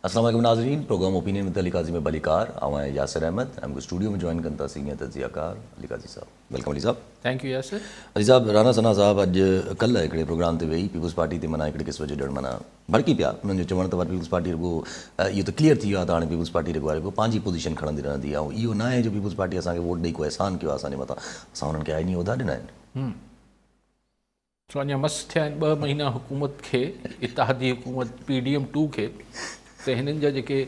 السلام عليڪم ناظرين programme opinion with Ali Qazi ۾ ڀليڪار آئون آهيان ياسر احمد ۽ مونکي اسٽوڊيو ۾ جوائن ڪن ٿا سينيئر تجزيه ڪار علي قاضي صاحب welcome Ali صاحب. Thank you Yasir. Ali صاحب رانا ثنا صاحب اڄ ڪلهه هڪڙي پروگرام تي ويهي پيپلز پارٽي تي معنيٰ هڪڙي قسم جو ڄڻ معنيٰ ڀڙڪي پيا انهن جو چوڻ ته وري پيپلز پارٽي رڳو اهو ته ڪليئر ٿي ويو آهي ته هاڻي پيپلز پارٽي رڳو رڳو پنهنجي پوزيشن کڻندي رهندي ۽ اهو ناهي جو پيپلز پارٽي اسان کي ووٽ ڏئي ڪو احسان ڪيو آهي اسان جي مٿان اسان انهن کي آئيني عهدا ڏنا آهن. سو اڃا مس ٿيا آهن ٻه مهينا حڪومت کي اتحادي حڪومت پي ڊي ايم ٽو کي ته هنن جا جيڪي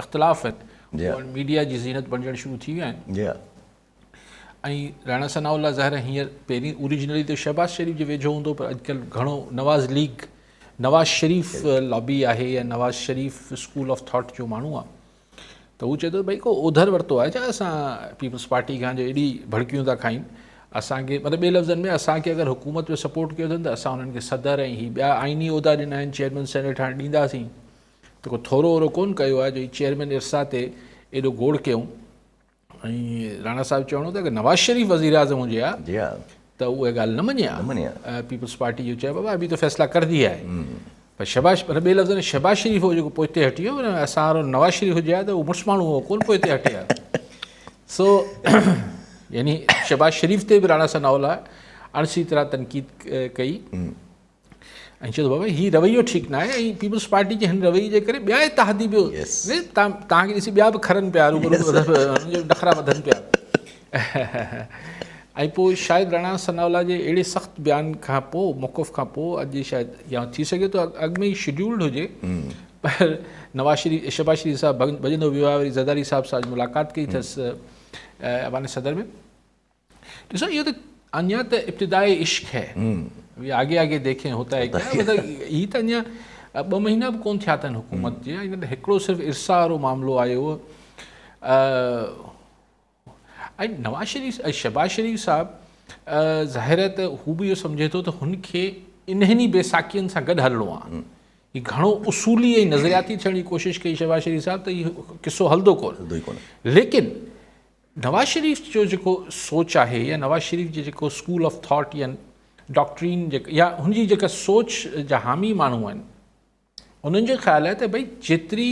اختلاف آهن اهي ميڊيا جي زينت بڻجڻ شروع ٿي ويا آهن ۽ راڻا ثناء الله ظاهر هينئر پهرين اوريجنلي ته شهباز شريف جي ويجهو هوندو پر اڄڪلهه گهڻو نواز ليگ نواز شريف لابي آهي يا Nawaz Sharif school of thought جو ماڻهو آهي ته هو چئي ٿو ڀئي ڪو اوڌر ورتو آهي ڇا اسان پيپلز پارٽي کان جو ايڏي ڀڙڪيون ٿا کائين اسان کي مطلب ٻئي لفظن ۾ اسان کي اگر حڪومت ۾ سپورٽ ڪيو اٿن ته اسان انهن کي صدر ۽ هي ٻيا آئيني عهدا ڏنا آهن چيئرمين سينيٽ هاڻي ڏينداسين ته ڪو ٿورو اورو ڪون ڪيو آهي جو هي چيئرمين ارسا تي ايڏو گوڙ ڪيون ۽ راڻا صاحب چوڻو ته اگر نواز شريف وزير اعظم هجي ها جي ها ته اها ڳالهه نه مڃي ها پيپلز پارٽي جو چئي بابا ابي ته فيصلا ڪر ديا هي پر شهباز پر ٻئي لفظن ۾ شهباز شريف هو جيڪو پوئتي هٽي ويو اسان وارو نواز شريف هجي ها ته اهو مڙس ماڻهو هو ڪونه پوئتي هٽي ها سو يعني شهباز شريف تي به راڻا ثناء الله اڻسي طرح تنقيد ڪئي ۽ چيو ته بابا هي رويو ٺيڪ نه آهي ۽ پيپلز پارٽي جي هن رويي جي ڪري ٻيا اتحادي به توهان کي ڏسي ٻيا به کرن پيا روبرو نخرا وڌن پيا ۽ پوء شايد راڻا ثناء الله جي اهڙي سخت بيان کان پوء موقف کان پوء اڄ شايد يا ٿي سگهي ٿو اڳ ۾ ئي شيڊيولڊ هجي پر نواز شريف شهباز شريف صاحب ڀڄندو ويو آهي وري زرداري صاحب سان ملاقات ڪئي اٿس ايوان صدر ۾ ڏسو اهو ته اڃا ته ابتدائي عشق هي ابھی آگي آگي ديکين هوتا هي ڪيا مطلب هي ته اڃا ٻه مهينا به ڪون ٿيا اٿن حڪومت جي ۽ هڪڙو صرف ارسا وارو معاملو آيو ۽ نواز شريف ۽ شهباز شريف صاحب ظاهر آهي ته هو به اهو سمجهي ٿو ته هن کي انهن ئي بيساکين سان گڏ هلڻو آهي هي گهڻو اصولي ۽ نظرياتي ٿيڻ جي ڪوشش ڪئي شهباز شريف صاحب ته هي قصو هلندو ڪونه ليڪن نواز شريف جو جيڪو سوچ آهي يا نواز شريف جي جيڪو اسڪول آف ٿاٽ يا ڊاڪٽرين يا هن جي جيڪا سوچ جا حامي ماڻهو آهن انهن جو خيال آهي ته ڀئي جيتري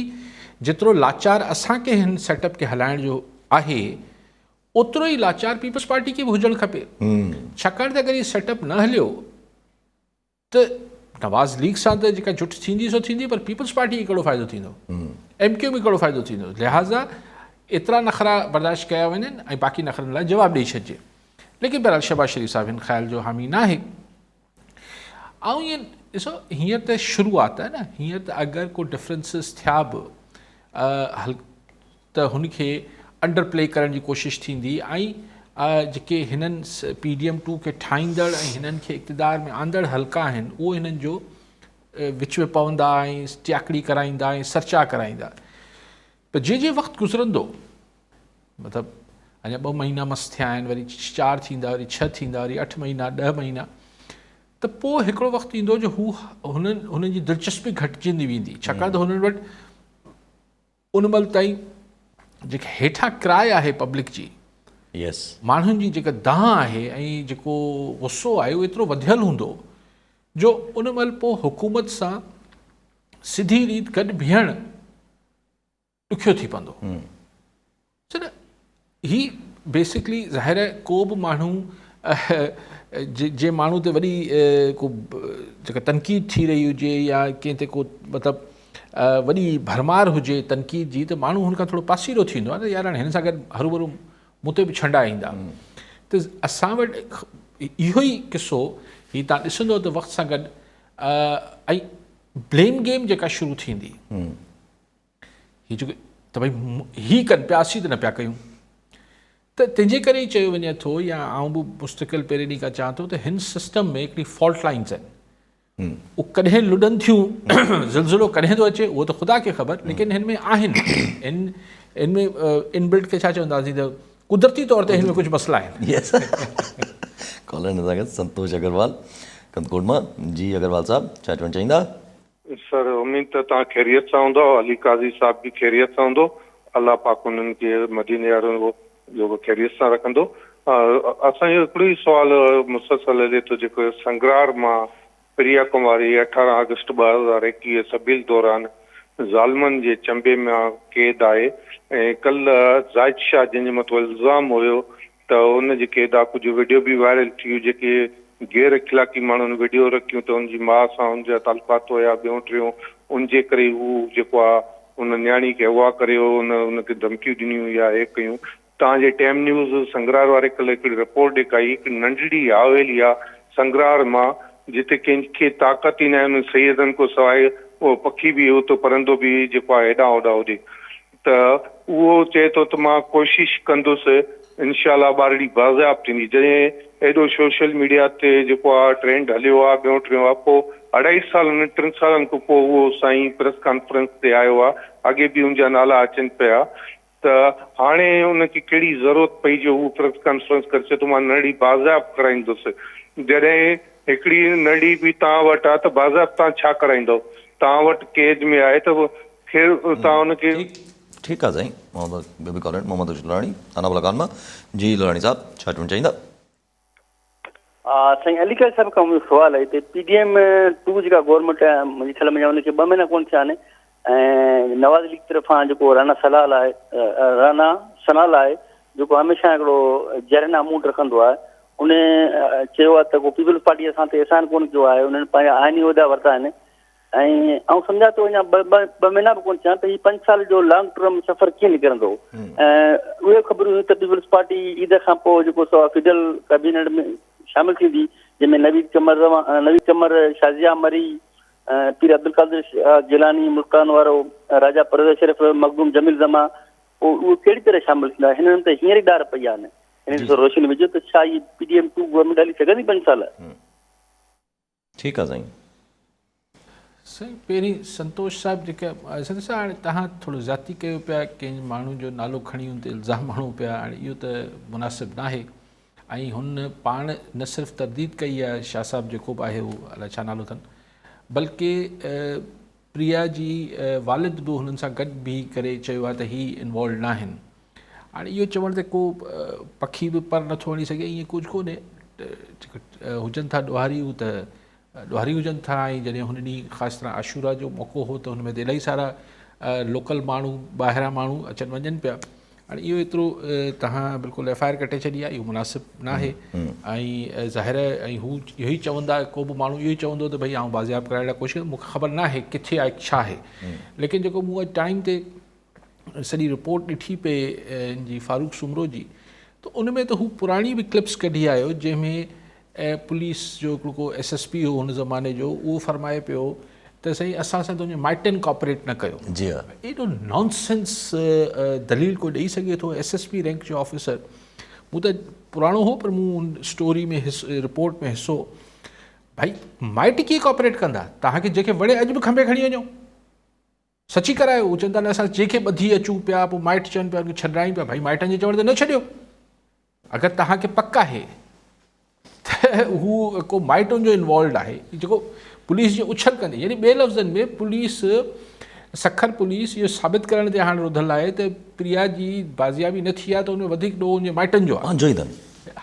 جيترو لاچار اسان کي هن سيٽ اپ کي هلائڻ جو آهي اوترو ئي لاچار پيپلز پارٽي کي به هجڻ کپي ڇاڪاڻ ته اگر هي سيٽ اپ نه هليو ته نواز ليگ سان ته جيڪا جٺ ٿيندي سو ٿيندي پر پيپلز پارٽي کي ڪهڙو فائدو ٿيندو ايم ڪيو ايم کي ڪهڙو فائدو ٿيندو لهٰذا ايترا نخرا برداشت ڪيا وڃن ۽ باقي نخرن لاء جواب ڏئي ڇڏجي ليڪن بهرحال شهباز شريف صاحب هن خيال جو حامي ناهي آئون ائين ڏسو هينئر ته شروعات آهي نه هينئر ته اگر ڪو ڊفرنسز ٿيا به ته هن کي انڊر پلي ڪرڻ جي ڪوشش ٿيندي ۽ جيڪي هنن پي ڊي ايم ٽو کي ٺاهيندڙ ۽ هنن کي اقتدار ۾ آندڙ حلقا آهن اهو هنن جو وچ ۾ پوندا ۽ ٽياڪڙي ڪرائيندا ۽ سرچا ڪرائيندا پر جي جي وقت گذرندو مطلب اڃا ٻه مهينا مس ٿيا آهن وري چار ٿيندا وري ڇهه ٿيندا وري اٺ مهينا ڏهه مهينا ته پوء هڪڙو وقت ايندو جو هو هنن هنن جي دلچسپي گهٽجندي ويندي ڇاڪاڻ ته هنن وٽ ان مهل تائين جيڪا هيٺان ڪراء آهي پبلڪ جي يس ماڻهن جي جيڪا دانهن آهي ۽ جيڪو غصو آهي اهو ايترو وڌيل هوندو جو ان مهل پوء حڪومت سان سڌي ريت گڏ بيهڻ ڏکيو ٿي پوندو. هي بيسڪلي ظاهر آهي ڪو به ماڻهو جنهن ماڻهو تي وڏي ڪو جيڪا تنقيد ٿي رهي هجي يا ڪنهن تي ڪو مطلب وڏي ڀرمار هجي تنقيد جي ته ماڻهو هن کان ٿورو پاسيرو ٿيندو آهي ته يار هاڻي هن سان گڏ هروڀرو مون تي به ڇنڊا ايندا ته اسان وٽ اهو ئي قصو هي تان ڏسندو ته وقت سان گڏ ۽ بليم گيم جيڪا شروع ٿيندي هي جيڪو ته ڀئي هي ڪن پيا اسين ته نه پيا ڪيون ته تنهنجي ڪري ئي چيو وڃي ٿو يا آئون به مستقل پهرين ڏينهن کان چوان ٿو ته هن سسٽم ۾ هڪڙي فالٽ لائنز آهن اهو ڪڏهن لڏن ٿيون زلزلو ڪڏهن ٿو اچي اهو ته خدا کي خبر ليڪن هن ۾ آهن ان ان ۾ ان بلٽ کي ڇا چونداسين ته قدرتي طور تي هن ۾ ڪجهه مسئلا آهن. يس ڪالر هن سان گڏ سنتوش اگروال ڪنڌڪوٽ مان جي اگروال صاحب ڇا چوڻ چاهيندا. سر اميد ته توهان خيريت سان هوندؤ علي قاضي صاحب به خيريت سان هوندو الله پاڪ انهن کي مديني وارن جو به خيريت سان رکندو اسان جو هڪڙو ئي سوال مسلسل هلي ٿو جيڪو سنگرار مان. پريا ڪماري 18 آگسٽ 2021 سبيل دوران ظالمن جي چنبي مان قيد آهي ۽ ڪلهه زاهد شاهه جنهن جي مٿو الزام هيو ته ان جي قيد آ، ڪجهه وڊيو به وائرل ٿي ويون جيڪي غير اخلاقي ماڻهن وڊيو رکيون ته ان جي ماء سان ان جا تعلقات هيا ٻيون ٽيون ان جي ڪري هو جيڪو آ ان نياڻي کي اغوا ڪري ويو ان ان کي ڌمڪيون ڏنيون يا هي ڪيون. توهان جي ٽيم نيوز سنگرار واري ڪلهه هڪڙي رپورٽ ڏيکائي هڪ ننڍڙي حاويلي آ سنگرار مان جتي ڪنهن کي طاقت ئي ناهي انهن سيدن کان سواء اهو پکي به اتو پرندو به جيڪو آهي هيڏانهن هوڏانهن اڏي ته اهو چئي ٿو ته مان ڪوشش ڪندس انشاء الله ٻارڙي بازياب ٿيندي جڏهن ايڏو سوشل ميڊيا تي جيڪو آ ٽرينڊ هليو آ ٻيو ٽيون آ پوء اڍائي سالن ٽن سالن کان پوء اهو سائين پريس ڪانفرنس تي آيو آ اڳي به ان جا نالا اچن پيا ته هاڻي ان کي ڪهڙي ضرورت پئي جو هو پريس ڪانفرنس ڪري چئي ٿو مان نڙي بازياب ڪرائيندس جڏهن هڪڙي نڙي به توهان وٽ آهي ته بازياب توهان ڇا ڪرائيندؤ توهان وٽ قيد ۾ آهي ته خير توهان ان کي. ٺيڪ آ سائين محمد ٻيو به ڪالر محمد ارشد لاڙاڻي ٿانا بلا خان مان جي لاڙاڻي صاحب ڇا چوڻ چاهيندا. سائين علي قاضي صاحب کان منهنجو سوال آهي ته پي ڊي ايم ٽو جيڪا گورنمينٽ آهي منهنجي خيال ۾ ان کي ٻه مهينا ڪونه ٿيا آهن ۽ نواز ليگ طرفان جيڪو رانا سلال آهي رانا سنال آهي جيڪو هميشه هڪڙو جارحانه موڊ رکندو آهي ان چيو آهي ته ڪو پيپلز پارٽي اسان تي احسان ڪونه ڪيو آهي انهن پنهنجا آئيني عهدا ورتا آهن ۽ آئون سمجهان ٿو اڃا ٻه مهينا به ڪونه ٿيا ته هي پنج سال جو لانگ ٽرم سفر ڪيئن نڪرندو ۽ اهي خبرون هيون ته پيپلز پارٽي عيد کان پوء جيڪو سو فيڊرل ڪابينيٽ ۾ شامل ٿيندي جنهن ۾ نويد قمر نويد قمر شازيا مري پير عبدالقادر جيلاني ملتان وارو راجا پرويز اشرف مخدوم جميل زمان پوء اهي ڪهڙي طرح شامل ٿيندا هنن ته هينئر ئي ڏار پئي آهن هن تي روشني وجهو ته ڇا هي پي ڊي ايم 2 گورنمينٽ هلي سگهندي پنج سال؟ ٺيڪ آ سائين. سائين پهرين سنتوش صاحب جيڪا سنتوش صاحب هاڻي توهان ٿورو زيادتي ڪيو پيا ڪنهن ماڻهو جو نالو کڻي ان تي الزام هڻو پيا هاڻي اهو ته مناسب ناهي ۽ هن پاڻ نه صرف ترديد ڪئي آهي شاهه صاحب جيڪو به آهي اهو الائي ڇا نالو اٿن بلڪه پريا جي والد به هنن سان گڏ بيهي ڪري چيو آهي ته هي انوالوڊ ناهن. هاڻي اهو چوڻ تي ڪو پکي به پر نٿو هڻي سگهي ائين ڪجهه ڪونهي جيڪي هجن ٿا ڏوهاري هو ته ڏوهاري هجن ٿا ۽ جڏهن هن ڏينهن خاص طرح عاشورا جو موقعو هو ته هن ۾ ته الاهي سارا لوڪل ماڻهو ٻاهران ماڻهو اچن وڃن پيا هاڻي اهو ايترو توهان بلڪل ايف I R ڪٽي ڇڏي آهي اهو مناسب ناهي ۽ ظاهر آهي ۽ هو اهو ئي چوندا ڪو به ماڻهو اهو ئي چوندو ته ڀئي آئون بازياب ڪرائڻ لاء ڪوشش مون کي خبر ناهي ڪٿي آهي ڇا آهي ليڪن جيڪو مون اڄ ٽائيم تي سڄي رپورٽ ڏٺي پئي ان جي فاروق سومرو جي ته ان ۾ ته هو پراڻي به ڪلپس ڪڍي آيو جنهن ۾ پوليس جو هڪڙو ڪو ايس ايس پي هو هن زماني جو اهو فرمائي پيو ته سائين اسان سان تنهنجي مائٽن ڪوآپريٽ نه ڪيو. جي ها. ايڏو نان سينس دليل ڪو ڏئي سگهي ٿو ايس ايس پي رينڪ جو آفيسر مون ته پراڻو هو پر مون ان اسٽوري ۾ رپورٽ ۾ حصو ڀائي مائٽ ڪيئن ڪوآپريٽ ڪندا توهان کي جنهن کي وڻي اڄ به کنڀي کڻي وڃو. سچي ڪرايو هو چون ٿا نه اسان جنهن کي ٻڌي اچون پيا پوء مائٽ چون پيا ان کي ڇڏرايون پيا ڀائي مائٽن جي چوڻ تي نه ڇڏيو اگر توهان کي پڪ آهي ته هو ڪو مائٽ ان جو انوالوڊ آهي جيڪو پوليس جي اڇل ڪندي يعني ٻئي لفظن ۾ پوليس سکر پوليس اهو ثابت ڪرڻ تي هاڻي رڌل آهي ته پريا جي بازيابي نه ٿي آهي ته ان ۾ وڌيڪ ڏوهه ان جي مائٽن جو آهي پنهنجو ئي اٿن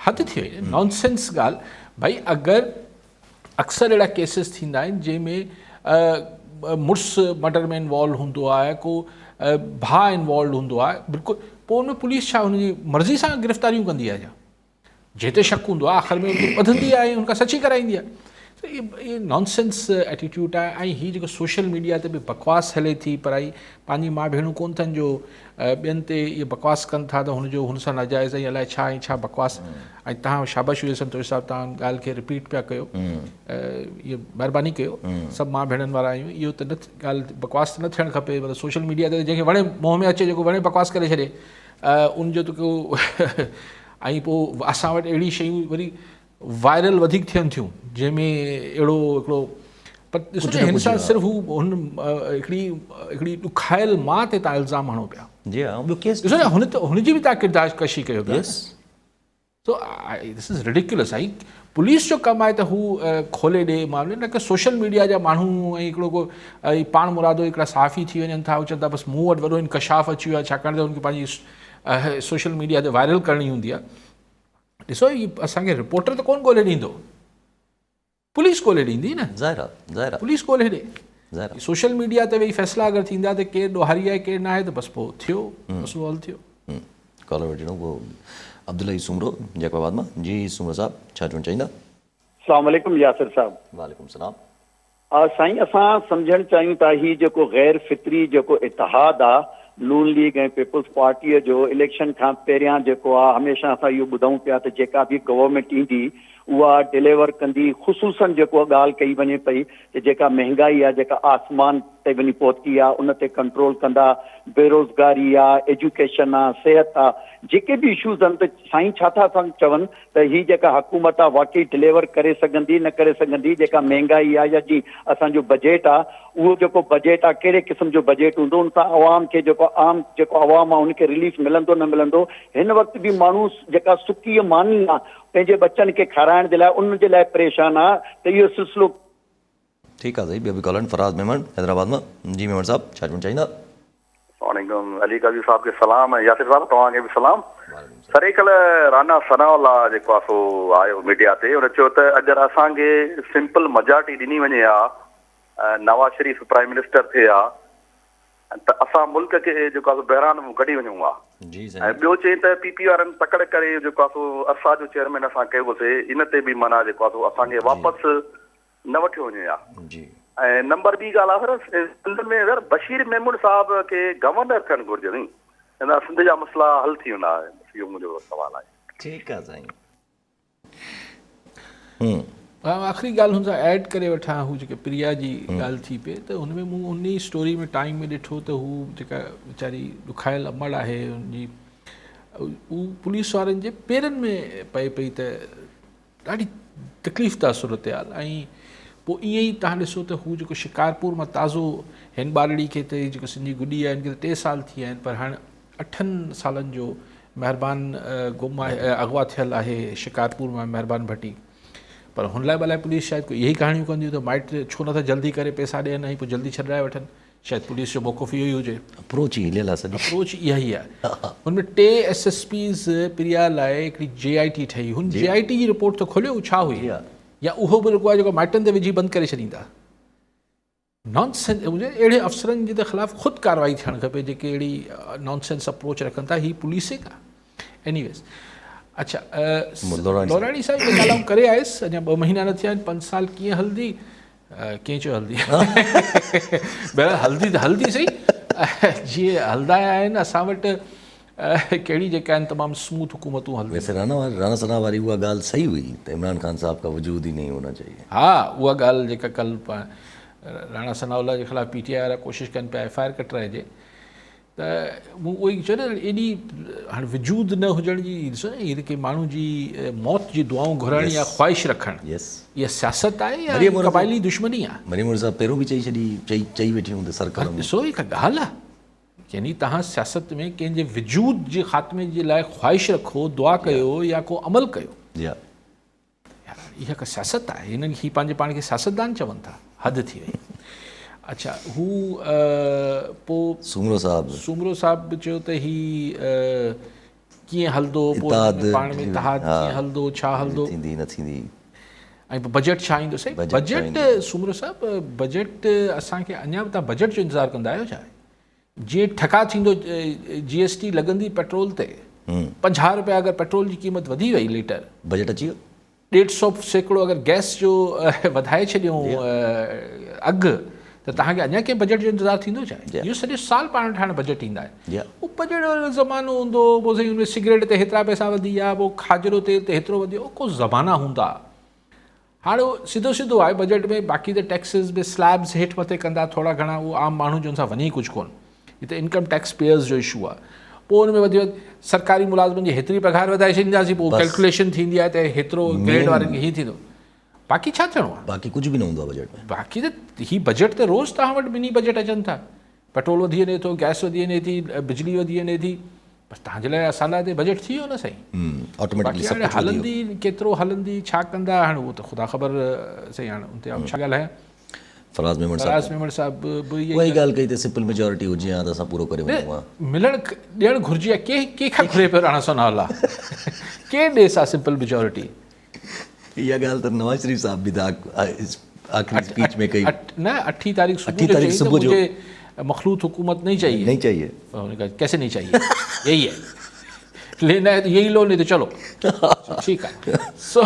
حد ٿي وئي نان سينس ڳالهه ڀائي اگر اڪثر اهڙا ڪيسز ٿيندا آهن جنهن ۾ مڙس مرڊر ۾ انوالو هوندو آهي ڪو ڀاء انوالو هوندو آهي بلڪل پوء ان ۾ پوليس ڇا هن جي مرضي سان گرفتاريون ڪندي آهي ڇا جنهن تي شڪ هوندو آهي آخر ۾ ان کي ٻڌندي آهي ان کان سچي ڪرائيندي آهي اهي نان سينس ايٽيٽيوڊ آهي ۽ هي جيڪو سوشل ميڊيا تي به بڪواس هلي ٿي پرائي پنهنجي ماء ڀيڻون ڪون اٿن جو ٻين تي اهي بڪواس ڪن ٿا ته هن جو هن سان ناجائز ۽ الائي ڇا ۽ ڇا بڪواس ۽ توهان شابش هجي سنتوش صاحب توهان ڳالهه کي رپيٽ پيا ڪيو اهي مهرباني ڪيو سڀ ماء ڀيڻن وارا آهيون اهو ته نه ڳالهه بڪواس ته نه ٿيڻ کپي مطلب سوشل ميڊيا تي جنهن کي وڻي منهن ۾ اچي جيڪو وڻي بڪواس ڪري ڇڏي ان جو ته ڪو ۽ پوء اسان وٽ اهڙي شيون وري وائرل وڌيڪ ٿين ٿيون جنهن ۾ اهڙو هڪڙو پر ڏسو نه هن سان صرف هو هن هڪڙي هڪڙي ڏکايل ماء تي تان الزام هڻو پيا جي ها ٻيو ڪيس ڏسو نه هن ته هن جي به تان ڪردار ڪشي ڪيو پيا يس سو دس از ريڊيڪولس آئي پوليس جو ڪم آهي ته هو کولي ڏي معاملي نه ڪه سوشل ميڊيا جا ماڻهو ۽ هڪڙو ڪو ۽ پاڻ مرادو هڪڙا صحافي ٿي وڃن ٿا چون ٿا بس مون وٽ وڏو انڪشاف اچي ويو آهي ڇاڪاڻ ته هن کي پنهنجي سوشل ميڊيا تي وائرل ڪرڻي هوندي آهي ڏسو هي اسان کي رپورٽر ته ڪون ڳولي ڏيندو. پوليس ڳولي ڏيندي نه. ظاهر آ ظاهر آ. پوليس ڳولي ڏي. ظاهر آ. سوشل ميڊيا تي ويهي فيصلا اگر ٿيندا ته ڪير ڏوهاري آهي ڪير ناهي ته بس پوء ٿيو مسئلو حل ٿيو. ڪالر وٺڻو پوء عبدالحئي سومرو جيڪب آباد مان جي سومرو صاحب ڇا چوڻ چاهيندا. السلام عليڪم ياسر صاحب. وعليڪم السلام. سائين اسان سمجهڻ چاهيون ٿا هي جيڪو غير فطري جيڪو اتحاد آ نون ليگ ۽ پيپلز پارٽيء جو اليڪشن کان پهريان جيڪو آ هميشه اسان اهو ٻڌون پيا ته جيڪا به گورنمينٽ ايندي اها ڊليور ڪندي خصوصن جيڪو ڳالهه ڪئي وڃي پئي ته جيڪا مهنگائي آ جيڪا آسمان تي وڃي پهتي آ ان تي ڪنٽرول ڪندا بيروزگاري آ ايجوڪيشن آ صحت آ جيڪي به اشوز آهن ته سائين ڇا ٿا چون ته هي جيڪا حڪومت آ واقعي ڊليور ڪري سگهندي نه ڪري سگهندي جيڪا مهنگائي آ يا جي اسان جو بجيٽ آ اهو جيڪو بجيٽ آ ڪهڙي قسم جو بجيٽ هوندو ان سان عوام کي جيڪو عام جيڪو عوام آ ان کي رليف ملندو نه ملندو هن وقت به ماڻهو جيڪا سڪي ماني آ پنهنجي ٻچن کي کارائڻ جي لاء ان جي لاء پريشان آ ته اهو سلسلو ٺيڪ آ سائين ٻيو به ڪالر فراز ميمڻ حيدرآباد مان جي ميمڻ صاحب ڇا چوڻ چاهيندا. السلام عليڪم علي قاضي صاحب کي سلام ۽ ياسر صاحب توهان کي به سلام سر هي ڪلهه رانا ثناء الله جيڪو آ سو آيو ميڊيا تي ان چيو ته اگر اسان کي سمپل مجارٽي ڏني وڃي ها نواز شريف پرائم منسٽر ٿئي ها ته اسان ملڪ کي جيڪو آ سو بحران مان ڪڍي وڃون ها ۽ ٻيو چئين ته پي پي وارن تڪڙ ڪري جيڪو آ سو ارسا جو چيئرمين اسان ڪيوسي ان تي به معنيٰ جيڪو آ سو اسان کي واپس نه وٺيو وڃي ها ۽ نمبر ٻي ڳالهه آ سر سنڌ ۾ سر بشير ميمڻ صاحب کي گورنر ٿيڻ گهرجي سائين ان سان سنڌ جا مسئلا حل ٿي ويندا بس اهو منهنجو سوال آهي. ٺيڪ آ سائين. آئون آخري ڳالهه هن سان ايڊ ڪري وٺان هو جيڪي پريا جي ڳالهه ٿي پئي ته هن ۾ مون ان ئي اسٽوري ۾ ٽائيم ۾ ڏٺو ته هو جيڪا ويچاري ڏکايل امڙ آهي ان جي هو پوليس وارن جي پيرن ۾ پئي پئي ته ڏاڍي تڪليف ده صورتحال ۽ پوء ائين ئي تهان ڏسو ته هو جيڪو شڪارپور مان تازو هن ٻارڙي کي ته جيڪو سنڌي گڏي آهي هن کي ته ٽي سال ٿي ويا آهن پر هاڻ اٺن سالن جو مهربان گم آهي اغوا ٿيل آهي شڪارپور مان مهربان ڀٽي پر هن لاء به الائي پوليس شايد ڪو اهي ئي ڪهاڻيون ڪنديون ته مائٽ ڇو نٿا جلدي ڪري پئسا ڏين ۽ پوء جلدي ڇڏرائي وٺن شايد پوليس جو موقف اهو ئي هجي. اپروچ ئي هليل آهي سڄي. اپروچ اها ئي آهي. هن ۾ ٽي ايس ايس پيز پريا لاء هڪڙي جي آء ٽي ٺهي. هن جي آء ٽي جي رپورٽ ته کوليو هو ڇا هئي؟ يا اهو به رڳو آهي جيڪو مائٽن تي وجهي بند ڪري ڇڏيندا. نان سينس اهڙي افسرن جي ته خلاف خود ڪارروائي ٿيڻ کپي جيڪي اهڙي نان سينس اپروچ رکن ٿا. هي پوليسنگ آهي. ايني ويز اڇا لوراڻي صاحب اها ڳالهه آئون ڪري آيس اڃا ٻه مهينا نه ٿيا آهن پنج سال ڪيئن هلندي ڪنهن چيو هلندي؟ بهرحال هلندي ته هلندي سهي جيئن هلندا آيا آهن اسان وٽ ڪهڙي جيڪا آهن تمام سموٿ حڪومتون هلنديون. ويسي رانا ثنا واري اها ڳالهه صحيح هئي ته عمران خان صاحب کا وجود ئي نهين هونا چاهيي. ها اها ڳالهه جيڪا ڪلهه راڻا ثناء الله جي خلاف پي ٽي آء وارا ڪوشش ڪن پيا ايف I R ڪٽرائجي ته مون اهو ئي چيو نه ايڏي هاڻي وجود نه هجڻ جي ڏسو نه هي ڪنهن ماڻهو جي موت جي دعائون گهرڻ يا خواهش رکڻ اها سياست آهي يا قبائلي دشمني آهي. مريم اورنگزيب پهريون به چئي ڇڏي چئي چئي ويٺي هوندي سرڪار ۾. ڏسو هي ڪا ڳالهه آهي يعني توهان سياست ۾ ڪنهن جي وجود جي خاتمي جي لاء خواهش رکو دعا ڪيو يا ڪو عمل ڪيو. يار اها ڪا سياست آهي هنن هي پنهنجي پاڻ کي سياستدان چون ٿا حد ٿي وئي اڇا هو پو سومرو صاحب سومرو صاحب به چيو ته هي ڪيئن هلندو پو پاڻ ۾ اتحاد ڪيئن هلندو ڇا هلندو ٿيندي نه ٿيندي ۽ پوء بجيٽ ڇا ايندو سائين بجيٽ سومرو صاحب بجيٽ اسان کي اڃا به تان بجيٽ جو انتظار ڪندا آهيو ڇا جيئن ٺڪا ٿيندو جي ايس ٽي لڳندي پيٽرول تي 50 روپيا اگر پيٽرول جي قيمت وڌي وئي ليٽر بجيٽ اچي ويو 150% اگر گئس جو وڌائي ڇڏيون اگهه ته توهان کي اڃا ڪنهن بجيٽ جو انتظار ٿيندو ڇا اهو سڄو سال پاڻ وٽ هاڻي بجيٽ ايندا آهن اهو بجيٽ وارو زمانو هوندو پوء سائين ان ۾ سگريٽ تي هيترا پئسا وڌي ويا پوء کاجرو تيل تي هيترو وڌي ويو ڪو زمانا هوندا هاڻ اهو سڌو سڌو آهي بجيٽ ۾ باقي ته ٽيڪسز به سليبز هيٺ مٿي ڪندا ٿورا گهڻا اهو عام ماڻهو جو ان سان وڃي ئي ڪجهه ڪونه هي ته انڪم ٽيڪس پيئرز جو اشو آهي پوء ان ۾ وڌي وڌ سرڪاري ملازمن جي هيتري پگهار وڌائي ڇڏينداسين پوء ڪيلڪوليشن ٿيندي آهي ته هيترو گريڊ وارن کي هي ٿيندو باقي ڇا ٿيڻو آهي باقي ڪجهه به نه هوندو آهي بجيٽ ۾ باقي ته هي بجيٽ ته روز توهان وٽ مني بجيٽ اچن ٿا پيٽرول وڌي وڃي ٿو گئس وڌي وڃي ٿي بجلي وڌي وڃي ٿي بس توهان جي لاء اسان لاء ته بجيٽ ٿي ويو نه سائين آٽوميٽڪلي سڀ ڪجهه هلندي ڪيترو هلندي ڇا ڪندا هاڻي اهو ته خدا خبر سائين هاڻي ان تي آئون ڇا ڳالهايان فراز ميمڻ صاحب فراز ميمڻ صاحب به اها ئي ڳالهه ڪئي ته سمپل ميجارٽي هجي ها ته اسان پورو ڪري وڃون ها ملڻ ڏيڻ گهرجي ها ڪنهن کان گهري پيو راڻا ثناء الله ڪير ڏيس ها سمپل ميجارٽي इहा ॻाल्हि त नवाज़ शरीफ़ साहब बि त आख़िरी स्पीच में कई। न, 8 तारीख़ सुबुह जो मुझे मखलूत हुकूमत नहीं चाहिए। नहीं चाहिए। उन्होंने कहा कैसे नहीं चाहिए, यही है, लेना है तो यही लो, नहीं तो चलो ठीक है। सो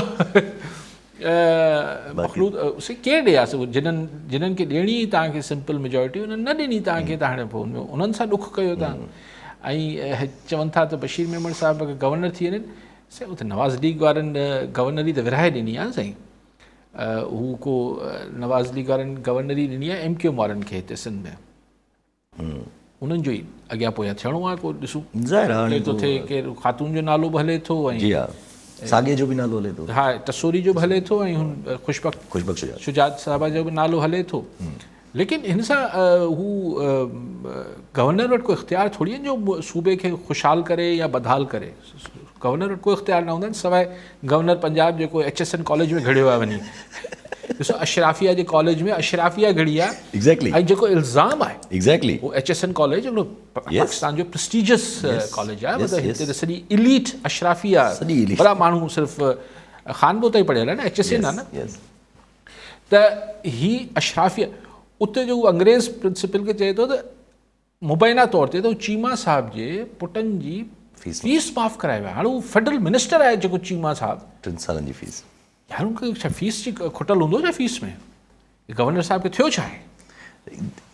मखलूत उसे केरु ॾिए आहे, जिन्हनि जिन्हनि खे ॾियणी हुई तव्हांखे सिंपल मेजॉरिटी, उन्हनि न ॾिनी तव्हांखे, त हाणे पोइ उन्हनि सां ॾुख कयो तव्हां। ऐं चवनि था त बशीर मेमण साहिब अगरि गवर्नर थी वञनि, साईं उते नवाज़ लीग वारनि गवर्नरी त विराए ॾिनी आहे न साईं, हू को नवाज़ लीग वारनि गवर्नरी ॾिनी आहे एम क्यू एम वारनि खे हिते सिंध में, उन्हनि जो ई अॻियां पोयां थियणो आहे, को ॾिसूं ज़ाहिर केरु थो थिए, केरु ख़ातून जो नालो बि हले थो, ऐं साॻे जो बि नालो हले थो, हा टसोरी जो बि हले थो, ऐं हुन ख़ुशबख़्त शुजात साहिबा जो बि नालो हले थो। लेकिन हिन सां हू गवर्नर वटि को इख़्तियार थोरी आहे जो सूबे खे ख़ुशहाल करे या बदहाल करे, गवर्नर वटि को इख़्तियार न हूंदा आहिनि, सवाइ गवर्नर पंजाब जेको एच एस एन कॉलेज में घड़ियो आहे वञी, ॾिसो अशराफिया जे कॉलेज में अशराफिया घड़ी आहे। एग्जैक्टली। ऐं जेको इल्ज़ाम आहे, एग्जैक्टली, उहो एच एस एन कॉलेज हिकिड़ो पाकिस्तान जो प्रेस्टीजियस कॉलेज आहे, मतिलबु हिते त सॼी इलीट अशराफिया, वॾा माण्हू सिर्फ़ु ख़ानबो ताईं पढ़ियल आहे न, एच एस एन आहे न, त ही अशराफिया उते जो अंग्रेज़ प्रिंसिपल खे चए थो त मुबैना तौर ते त चीमा साहिब जे पुटनि जी फीस माफ़ कराए विया। हाणे उहो फेडरल मिनिस्टर आहे जेको चीमा साहिब, 3 सालनि जी फीस, यार उनखे छा फीस जी खुटल हूंदो छा फीस में? गवर्नर साहिब खे थियो छा आहे?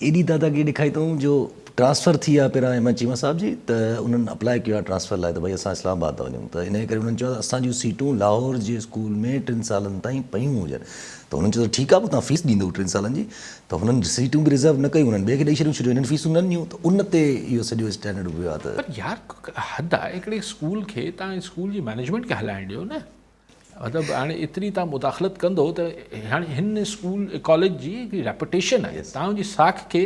एॾी दादागिरी ॾेखारी अथऊं जो ट्रांसफ़र थी विया पहिरियां अहमद चीमा साहिब जी, त उन्हनि अप्लाई कयो आहे ट्रांसफ़र लाइ त भई असां इस्लामाबाद था वञूं, त इन करे उन्हनि चयो असांजूं सीटूं लाहौर जे स्कूल में 3 सालनि ताईं पयूं हुजनि, त हुननि चयो ठीकु आहे पोइ तव्हां फीस ॾींदव 3 सालनि जी, त हुननि सीटूं बि रिज़र्व न कयूं, हुननि ॿिए खे ॾेई छॾियूं, छो जो हिननि फीसूं न ॾिनियूं, त उन ते इहो सॼो स्टैंडर्ड वियो आहे। त पर यार हद आहे, हिकिड़े स्कूल खे तव्हां स्कूल जी मैनेजमेंट खे हलाइण ॾियो न, मतिलबु हाणे एतिरी तव्हां मुदाख़लत कंदो त हाणे हिन स्कूल कॉलेज जी हिकिड़ी रेपुटेशन आहे, तव्हांजी साख खे।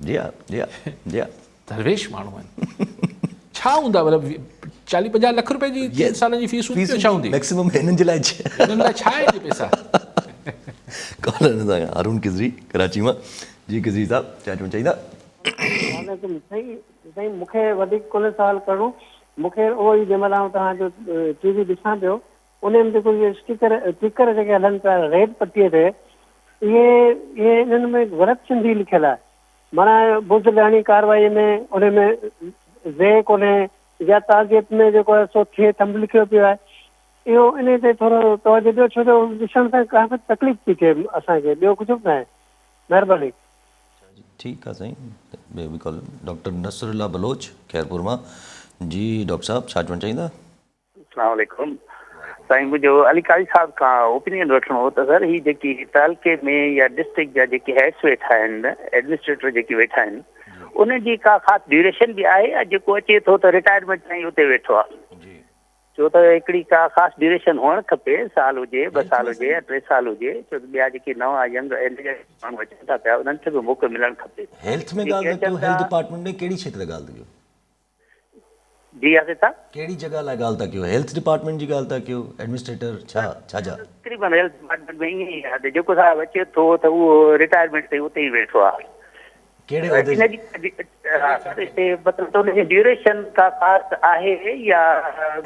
जी हा, जी हा, जी हा। दरवेश माण्हू आहिनि, छा हूंदा, मतिलबु 40-50 लख रुपए जी 3 सालनि जी फीस हूंदी, छा हूंदी मैक्सिमम हिननि जे लाइ? हिननि लाइ छा आहे पैसा? कॉलर हारून किज़री कराची मां। जी किज़री साहिब, छा चवणु चाहींदा? वालेकुम साईं। साईं मूंखे वधीक कोन्हे सवाल करिणो, मूंखे उहो ई जंहिं महिल आउं तव्हांजो टीवी ॾिसां पियो, उन में जेको इहे स्टिकर टिकर जेके हलनि पिया रेड पटीअ ते, इहे इहे इन्हनि में ग़लति सिंधी लिखियलु आहे, माना बुज़दिलाणी कार्रवाई में उन में ज़े कोन्हे, या ताज़ियत में जेको आहे सो थिए थंब लिखियो पियो आहे, इहो इन ते थोरो तवजो ॾियो, छो जो ॾिसण सां काफ़ी तकलीफ़ थी थिए असांखे, ॿियो कुझु बि न आहे। महिरबानी। ठीकु आहे साईं। ॿियो बि कॉल डॉक्टर नसरुल्लाह बलोच ख़ैरपुर मां। जी डॉक्टर साहिब, छा चवणु चाहींदा? अस्सलाम वालेकुम साईं, मुंहिंजो अली क़ाज़ी साहिब खां ओपिनियन वठिणो हो त सर, ही जेकी तालुके में या डिस्ट्रिक्ट जा जेके हेड्स वेठा आहिनि, एडमिनिस्ट्रेटर जेके वेठा आहिनि, उन जी का ख़ासि ड्यूरेशन बि आहे या जेको अचे थो त रिटायरमेंट ताईं उते वेठो आहे? छो त हिकिड़ी का ख़ासि ड्यूरेशन हुअणु खपे, साल हुजे, 2 साल हुजे या 3 साल हुजे, छो त ॿिया जेके नवां यंग माण्हू अचनि था पिया, उन्हनि खे बि मौक़ो मिलणु खपे। हेल्थ में ॻाल्हि था कयो, हेल्थ डिपार्टमेंट में कहिड़ी क्षेत्र ॻाल्हि था कयो? जी आसिफ साहब, कहिड़ी जॻह लाइ ॻाल्हि था कयो? हेल्थ डिपार्टमेंट जी ॻाल्हि था कयो, एडमिनिस्ट्रेटर छा छा जा? तक़रीबन हेल्थ डिपार्टमेंट में ईअं ई आहे त जेको साहिबु अचे थो त उहो रिटायरमेंट ताईं उते ई वेठो आहे। कहिड़े उहिदे मतिलबु त हुनजी ड्यूरेशन का ख़ासि आहे या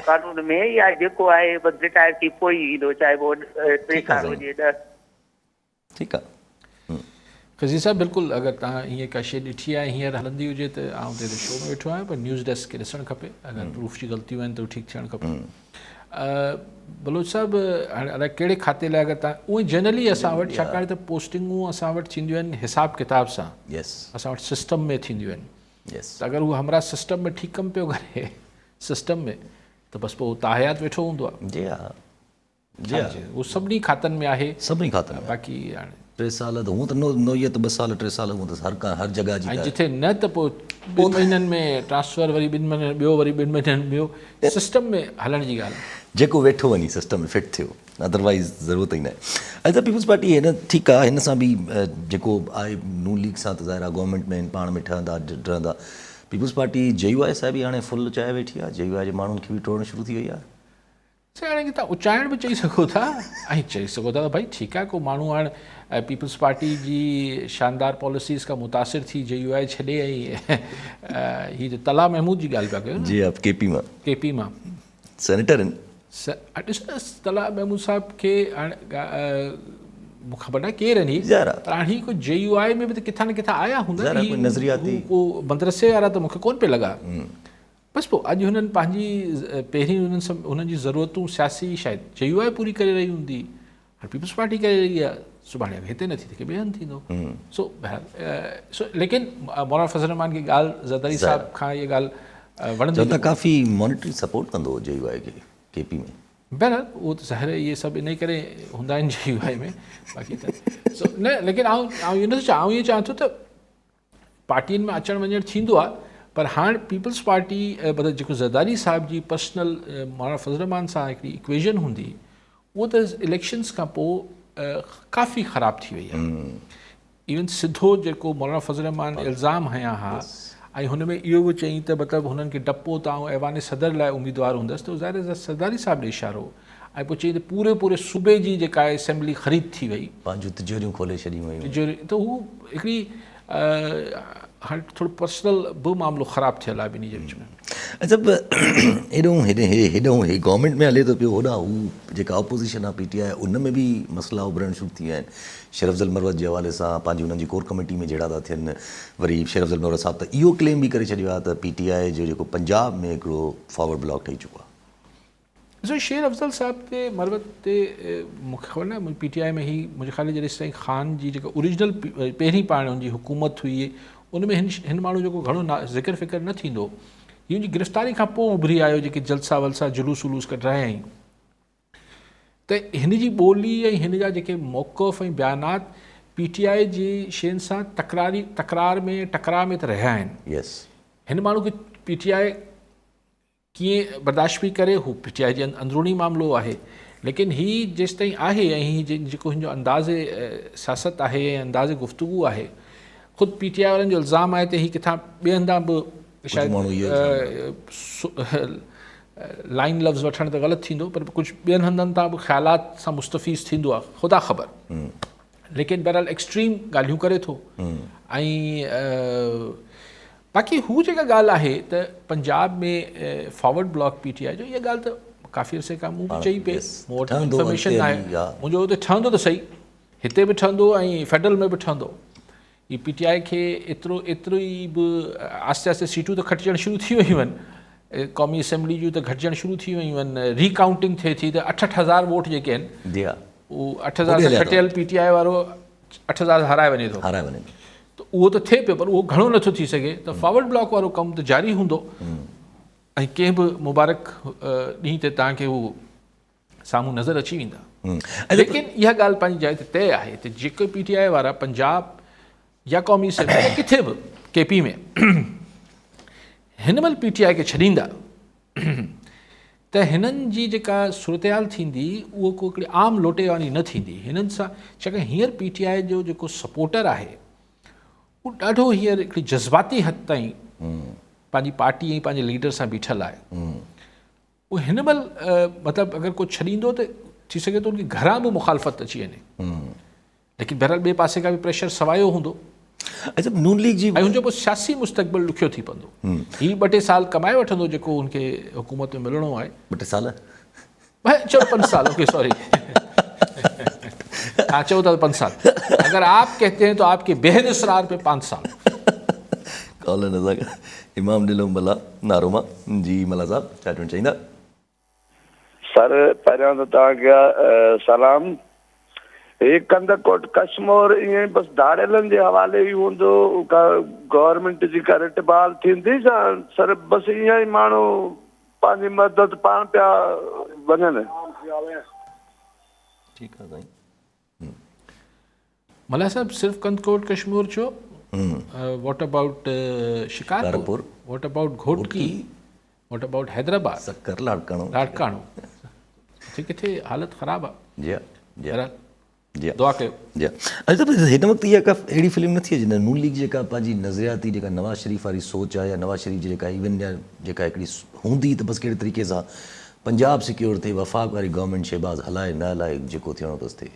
कानून में, या जेको आहे बसि रिटायर थी पोइ ईंदो, चाहे पोइ 3 साल हुजे 10। ठीकु आहे क़ज़ी साहिबु, बिल्कुलु अगरि तव्हां ईअं का शइ ॾिठी आहे हींअर हलंदी हुजे त आउं त हिते शो में वेठो आहियां, पर न्यूज़ डेस्क खे ॾिसणु खपे, अगरि प्रूफ जी ग़लतियूं आहिनि त उहे ठीकु थियणु खपे। बलोच साहिबु, हाणे अलाए कहिड़े खाते लाइ अगरि तव्हां उहे जनरली असां वटि, छाकाणि त पोस्टिंगूं असां वटि थींदियूं आहिनि हिसाब किताब सां, असां वटि सिस्टम में थींदियूं आहिनि, त अगरि उहो हमरा सिस्टम में ठीकु कमु पियो करे सिस्टम में, त बसि पोइ ताहयात वेठो हूंदो आहे। जी हा, जी हा, उहो सभिनी खातनि में आहे, सभिनी खातनि में। बाक़ी हाणे 3 साल त हूअं त नोइयत 2 साल 3 साल हूअं त हर जॻह जी, जिथे न त पोइ 2 महीननि में ट्रांसफ़र, वरी 2 महीननि ॿियो, वरी 2 महीननि ॿियो, सिस्टम में हलण जी ॻाल्हि, जेको वेठो वञी सिस्टम में फिट थियो, अदरवाइज़ ज़रूरत ई न आहे। अच्छा पीपल्स पार्टी हिन ठीकु आहे, हिन सां बि जेको आहे नून लीग सां त ज़ाहिर आहे गवर्नमेंट में पाण में ठहंदा डहंदा। Peoples party J U I सां बि हाणे फुल चाहे वेठी आहे, जे you आई जे माण्हुनि खे बि टोड़णु शुरू थी वई आहे। साईं हाणे तव्हां उचाइण बि चई सघो था ऐं चई सघो था त भई ठीकु आहे, को माण्हू हाणे पीपल्स पार्टी जी शानदार पॉलिसीज़ खां मुतासिर थी जे you आई छॾे ऐं हीअ त तला महमूद जी ॻाल्हि पिया कयो। जी आप के पी मां, के पी मां सेनेटर आहिनि, ॾिसो न तला महमूद साहिब खे हाणे मूंखे ख़बर न आहे केरु आहिनि, पर हाणे ही को जे you I में बि त किथां न किथां आया हूंदा, नज़रियाती को मदरसे वारा त मूंखे कोन पिया लॻा। बसि पोइ अॼु हुननि पंहिंजी पहिरीं हुननि जी ज़रूरतूं सियासी शायदि जे you I पूरी करे रही हूंदी, हाणे पीपल्स पार्टी करे रही आहे, सुभाणे हिते न थी त ॿिए हंधि थींदो। सो सो लेकिन मौलाना फज़ल रहमान खे ॻाल्हि ज़रदारी साहिब खां इहा ॻाल्हि वणंदी, त काफ़ी मॉनिटरी सपोर्ट कंदो जे you I खे के पी में। बहरहाल उहो त ज़ाहिर आहे इहे सभु इन करे हूंदा आहिनि जे you I में, बाक़ी त सो न। लेकिन आउं इहो नथो चाहियां, आउं इहो चाहियां थो त पार्टियुनि में अचणु वञणु थींदो आहे, पर हाणे पीपल्स पार्टी मतिलबु जेको ज़रदारी साहिब जी पर्सनल मौलाना फज़ल रहमान सां हिकिड़ी इक्वेजन हूंदी, उहो त इलेक्शंस खां पोइ काफ़ी ख़राबु थी वई आहे। इवन सिधो जेको मौलाना फज़ल रहमान इल्ज़ाम हयां हा ऐं हुन में इहो बि चयईं त मतिलबु हुननि खे डपो त आउं ऐवान सदर लाइ उमेदवार हूंदुसि, त ज़ाहिर ज़रदारी साहिब ॾे इशारो, ऐं पोइ चयईं त पूरे पूरे सूबे जी जेका आहे असेंबली ख़रीद थी वई, पंहिंजूं तिजोरियूं खोले छॾियूं वयूं, तिजोरी। त हू हिकिड़ी हाणे थोरो पर्सनल बि मामिलो ख़राबु थियल आहे ॿिन्ही जे विच में। अच्छा, हेॾो हेॾे हेॾो हे गवर्नमेंट में हले थो पियो, होॾां हू जेका अपोज़िशन आहे पी टी I, उन में बि मसइला उभरणु शुरू थी विया आहिनि। शेर अफ़ज़ल मरवत जे हवाले सां पंहिंजी हुननि जी कोर कमेटी में जहिड़ा था थियनि, वरी शेर अफ़ज़ल मरवत साहिबु त इहो क्लेम बि करे छॾियो आहे त पी टी I जो जेको पंजाब में हिकिड़ो फॉरवर्ड ब्लॉक ठही चुको आहे। ॾिसो शेर अफ़ज़ल साहिब ते मरवत ते मूंखे ख़बर न आहे, पी टी I में ही मुंहिंजे ख़्याल जॾहिं ताईं ख़ान जी जेका ओरिजिनल पहिरीं पाण हुनजी हुकूमत हुई, उन में हिन माण्हू जो घणो ज़िक्र फ़िक्र न थींदो। हीअ हुनजी गिरफ़्तारी खां पोइ उभरी आयो, जेके जलसा वलसा जुलूस वलूस कढायाईं, त हिन जी ॿोली ऐं हिन जा जेके मौक़िफ़ ऐं बयानात पी टी I जी शयुनि सां तकरार में टकराव में त रहिया आहिनि। यस, हिन माण्हू खे पी टी I कीअं बर्दाश्त पई करे, हू पी टी I जे अंदरूनी मामिलो आहे, लेकिन ही जेसि ताईं आहे ऐं हीउ जेको हिन जो अंदाज़ सियासत आहे ऐं अंदाज़ गुफ़्तगू आहे, ख़ुदि पी टी I वारनि जो इल्ज़ाम आहे त हीउ किथां ॿिए हंधां बि शायदि लाइन लफ़्ज़ वठणु त ग़लति थींदो, पर कुझु ॿियनि हंधनि तां बि ख़्यालात सां मुस्तफ़ीज़ थींदो आहे, ख़ुदा ख़बर। लेकिन बहरहाल एक्सट्रीम ॻाल्हियूं करे थो। ऐं बाक़ी हू जेका ॻाल्हि आहे त पंजाब में forward bloc P T I जो, इहा ॻाल्हि त काफ़ी अरसे खां मूं बि चई पई, मूं वटि इन्फॉर्मेशन न आहे, मुंहिंजो हुते ठहंदो त सही, हिते बि ठहंदो ऐं फेडरल में बि ठहंदो। ही पी टी I खे एतिरो एतिरो ई बि आहिस्ते आहिस्ते सीटूं त खटिजणु शुरू थी वयूं आहिनि, क़ौमी असेंबली जूं त घटिजणु शुरू थी वयूं आहिनि, रिकाउंटिंग थिए थी त 8-8 हज़ार वोट जेके आहिनि, उहो 8,000 सां खटियल पी टी I वारो 8,000 हाराए वञे थो, त उहो त थिए पियो, पर उहो घणो नथो थी सघे। त फॉरवर्ड ब्लॉक वारो कमु त जारी हूंदो ऐं कंहिं बि मुबारक ॾींहुं ते तव्हांखे उहो साम्हूं नज़र अची वेंदा। लेकिन इहा ॻाल्हि पंहिंजी जाइ ते तय आहे त जेके पी टी I वारा पंजाब या क़ौमी असेंबली या किथे बि के पी में हिन महिल पी टी I खे छॾींदा त हिननि जी जेका सूरत हाल थींदी उहो को हिकिड़ी आम लोटे वारी न थींदी हिननि सां, छाकाणि हींअर पी टी I जो जेको सपोर्टर आहे उहो ॾाढो हींअर हिकिड़ी जज़्बाती हद ताईं पंहिंजी पार्टी ऐं पंहिंजे लीडर सां बीठल आहे। उहो हिन महिल मतिलबु अगरि को छॾींदो त थी सघे थो उनखे घरां बि मुखालफ़त अची वञे, लेकिन बहरहाल ॿिए पासे खां बि प्रेशर सवायो हूंदो। अच्छा, नून लीग जी ऐं हुनजो पोइ सियासी मुस्तक़बिल ॾुखियो थी पवंदो। हीउ 2-3 साल कमाए वठंदो जेको हुनखे हुकूमत में मिलणो आहे, 2-3 साल चलो 5 साल, ओके सॉरी, हाँ चओ था 5 साल, अगर आप कहते हैं तो आपके बेहद इसरार पे 5 साल। कॉल नज़र इमाम दिलो मला नारोमा जी मला साहब छा चवणु चाहींदा? सर पहिरियों त तव्हांखे सलाम। हे कंदकोट कश्मोर ईअं बसि धाड़ियलनि जे हवाले ई हूंदो, का गवर्नमेंट जी का रिट बहाल थींदी या सर बसि ईअं ई माण्हू पंहिंजी मदद पाण पिया वञनि? ठीकु आहे साईं। मला साहब सिर्फ़ कंदकोट कश्मीर छो, what about Shikarpur, what about Ghotki, what about Hyderabad, Sukkur, Larkana, Larkana, किथे हालत ख़राबु आहे। जी जी जी, दुआ कयो। जी अच्छा, हिन वक़्तु इहा का अहिड़ी फ़िल्म नथी अचे नून लीग जेका पंहिंजी नज़रियाती जेका नवाज़ शरीफ़ वारी सोच आहे या नवाज़ शरीफ़ जी जेका इवन जेका हिकिड़ी हूंदी त बसि कहिड़े तरीक़े सां पंजाब सिक्योर थिए, वफ़ाक़ वारी गवर्नमेंट शहबाज़ हलाए न हलाए जेको थियणो अथसि थिए।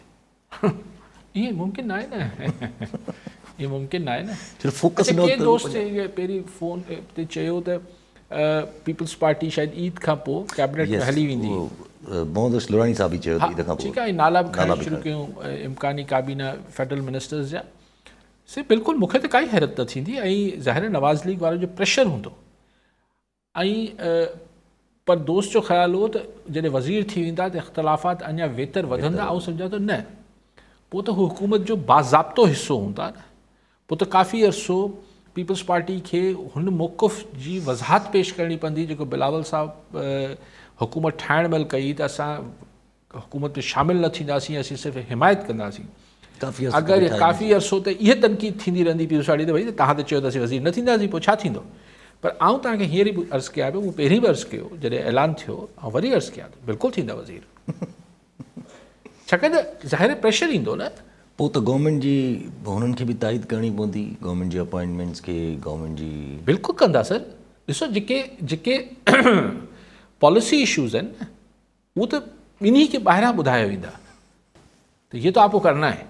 इहे मुमकिन न आहे न, इहे मुमकिन न आहे न। फोकस न दोस्त पहिरीं फ़ोन ते चयो त पीपल्स पार्टी शायदि ईद खां पोइ कैबिनेट में हली वेंदी। محمد بخش لوراڻي صاحب ئي چيو ته عيد کان پوء. ٺيڪ آهي نالا به کڻڻ شروع ڪيون امڪاني ڪابينا فيڊرل منسٽرز جا سي بلڪل مونکي ته ڪائي حيرت نه ٿيندي ۽ ظاهر آهي نواز ليگ وارن جو پريشر هوندو ۽ پر دوست جو خيال هو ته جڏهن وزير ٿي ويندا ته اختلافات اڃا ويتر وڌندا آئون سمجهان ٿو نه پوء ته هو حڪومت جو باضابطو حصو هوندا نه پوء ته ڪافي عرصو پيپلز پارٽي کي هن موقف جي وضاحت پيش ڪرڻي پوندي جيڪو بلاول صاحب حڪومت ٺاهڻ مهل ڪئي ته اسان حڪومت ۾ شامل نه ٿينداسين اسين صرف حمايت ڪنداسين اگر ڪافي عرصو ته اها تنقيد ٿيندي رهندي پيپلز پارٽي تي ڀئي توهان ته چيو ته اسين وزير نه ٿينداسين پوء ڇا ٿيندو پر آئون توهان کي هينئر ئي عرض ڪيان پيو مون پهرين به عرض ڪيو جڏهن اعلان ٿيو آئون وري عرض ڪيان ٿو بلڪل ٿيندا وزير ڇاڪاڻ ته ظاهر پريشر ايندو نه. پوء ته گورنمينٽ جي هنن کي به تائيد ڪرڻي پوندي گورنمينٽ جي اپوائنٽمينٽس کي گورنمينٽ جي. بلڪل ڪندا سر ڏسو جيڪي جيڪي پاليسي اشوز آهن نه اهو ته ٻنهي کي ٻاهران ٻڌايا ويندا ته هي ته آپ ڪو ڪرنا هي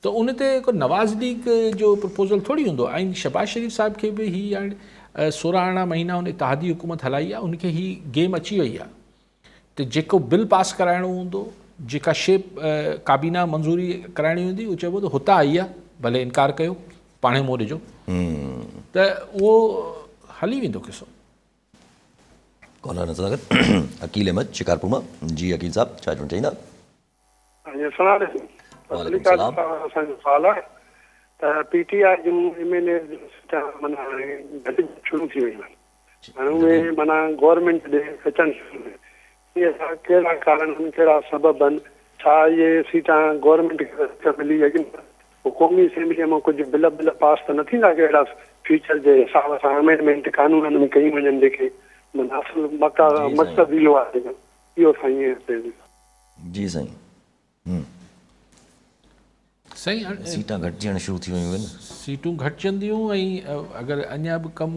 ته ان تي ڪو نواز ليگ جو پرپوزل ٿوري هوندو ۽ شهباز شريف صاحب کي به هي هاڻي 16 18 مهينا هن اتحادي حڪومت هلائي آهي ان کي هي گيم اچي وئي آهي ته جيڪو بل پاس ڪرائڻو هوندو جيڪا شي ڪابينا منظوري ڪرائڻي هوندي اهو چئبو ته هتان آئي آهي ڀلي انڪار ڪيو پاڻهي منهن ڏجو ته اهو هلي ويندو قصو. ڪالر سان گڏ عقيل احمد شڪارپور مان جي عقيل صاحب ڇا چوڻ چاهيندا. السلام عليڪم وعليڪم السلام. اسان جو سوال آهي ته پي ٽي آء جون ايم اين ايز جون سيٽان معنيٰ هاڻي گهٽجڻ شروع ٿي ويون آهن هاڻي اهي معنيٰ گورنمينٽ ڏي اچڻ شروع ٿيون اهي جا ڪهڙا ڪارڻ آهن ڪهڙا سبب آهن ڇا اهي سيٽان گورنمينٽ کي وڌيڪ ملي يا ڪي نه پوء قومي اسيمبليء مان ڪجهه بل بل پاس ته نه ٿيندا ڪي اهڙا فيوچر جي حساب سان امينڊمينٽ قانونن ۾ ڪيون وڃن جيڪي معنيٰ اصل مقصد اهو آهي اهو سائين جي سائين هم. سائين سيٽان گهٽجڻ شروع ٿي ويون آهن. سيٽون گهٽجنديون ۽ اگر اڃا به ڪم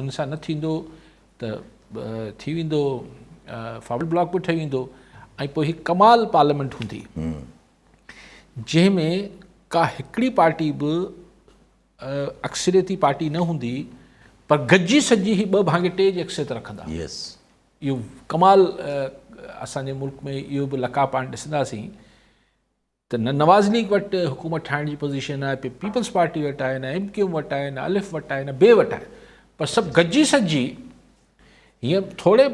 هن سان نه ٿيندو ته ٿي ويندو فارورڊ بلاڪ به ٺهي ويندو ۽ پوء هي ڪمال پارليامينٽ هوندي جنهن ۾ ڪا هڪڙي پارٽي به اڪثريتي پارٽي نه هوندي پر گڏجي سڏجي هي ٻه ڀاڱي ٽي جي اڪثريت رکندا. اهو ڪمال اسان جي ملڪ ۾ اهو به لقاء پاڻ ڏسنداسين ته نه نواز ليگ وٽ حڪومت ٺاهڻ جي پوزيشن آهي پي پيپلز پارٽي وٽ آهي نه ايم ڪيو ايم وٽ آهي نه الف وٽ آهي نه بي وٽ آهي پر سڀ گڏجي سڏجي هيئن ٿوري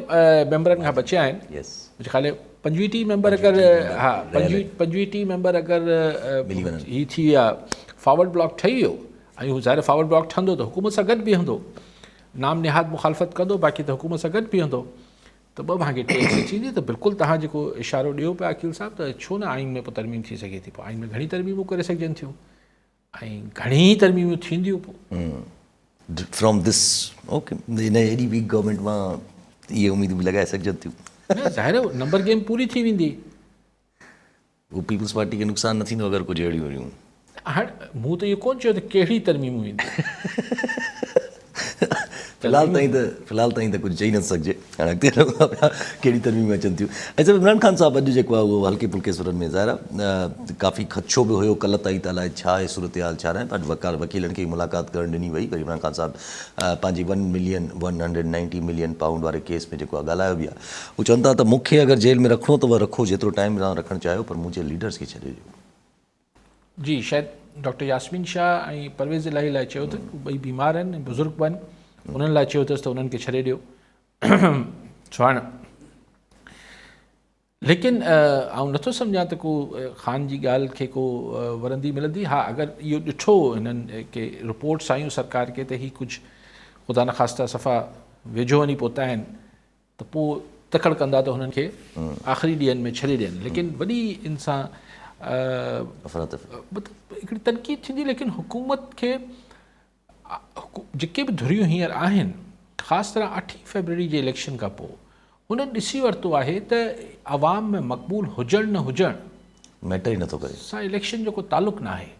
ميمبرن کان بچيا آهن منهنجي خيال 25 30 ميمبر اگر ها 25 30 ميمبر اگر هي ٿي ويا فارورڊ بلاڪ ٺهي ويو ۽ هو ظاهر فارورڊ بلاڪ ٺهندو ته حڪومت سان گڏ بيهندو نام نهاد مخالفت ڪندو باقي ته حڪومت سان گڏ بيهندو ته ٻه ڀاڱي ٽي ايڪسيٽ ٿيندي ته بلڪل توهان جيڪو اشارو ڏيو پيا عقيل صاحب ته ڇو نه آئين ۾ پوء ترميم ٿي سگهي ٿي پوء آئين ۾ گهڻي ترميمون ڪري سگهجن ٿيون ۽ گهڻي ئي ترميمون ٿينديون پوء. فرام this okay هن ايڏي ويڪ گورنمينٽ مان اهي اميدون به لڳائي سگهجن ٿيون. نه ظاهر آهي نمبر گيم پوري ٿي ويندي. اهو پيپلز پارٽي کي نقصان نه ٿيندو اگر ڪجهه اهڙيون اهڙيون. هاڻ مون ته اهو ڪونه چيو ته ڪهڙي ترميمون اينديون. في الحال تائين ته في الحال تائين ته ڪجهه چئي نه ٿو سگهجي. هاڻ اڳتي هلون ٿا پيا ڪهڙيون ترميمون اچن ٿيون. ۽ صاحب عمران خان صاحب اڄ جيڪو آهي اهو هلڪي ڦلڪي سرن ۾ ظاهر آهي ڪافي خدشو به هيو ڪلهه تائين ته الائي ڇا آهي صورتحال ڇا ناهي پر وقار وڪيلن کي ملاقات ڪرڻ ڏني وئي وري عمران خان صاحب پنهنجي one million one hundred ninety million pound واري ڪيس ۾ جيڪو آهي ڳالهايو به آهي هو چون ٿا ته مون کي اگر جيل ۾ رکڻو اٿو رکو جيترو ٽائيم توهان رکڻ چاهيو پر منهنجي ليڊرز کي ڇڏي ڏيو. جي شايد ڊاڪٽر ياسمين شاهه ۽ پرويز الاهي لاء چيو اٿن هو ٻئي بيمار آهن ۽ بزرگ به آهن انهن لاء چيو اٿس ته انهن کي ڇڏي ڏيو سو هاڻ ليڪن آئون نٿو سمجهان ته ڪو خان جي ڳالهه کي ڪو ورندي ملندي ها اگر اهو ڏٺو هنن ڪي رپورٽس آيون سرڪار کي ته هي ڪجهه خدا نخواسته صفا ويجهو وڃي پهتا آهن ته پوء تڪڙ ڪندا ته هنن کي آخري ڏينهن ۾ ڇڏي ڏين ليڪن وڏي ان سان مطلب هڪڙي تنقيد ٿيندي ليڪن حڪومت کي جيڪي به ڌريون هينئر آهن خاص طرح اٺين فيبروري جي اليڪشن کان پوء هنن ڏسي ورتو آهي ته عوام ۾ مقبول هجڻ نه هجڻ ميٽر ئي نٿو ڪري سان اليڪشن جو ڪو تعلق نه آهي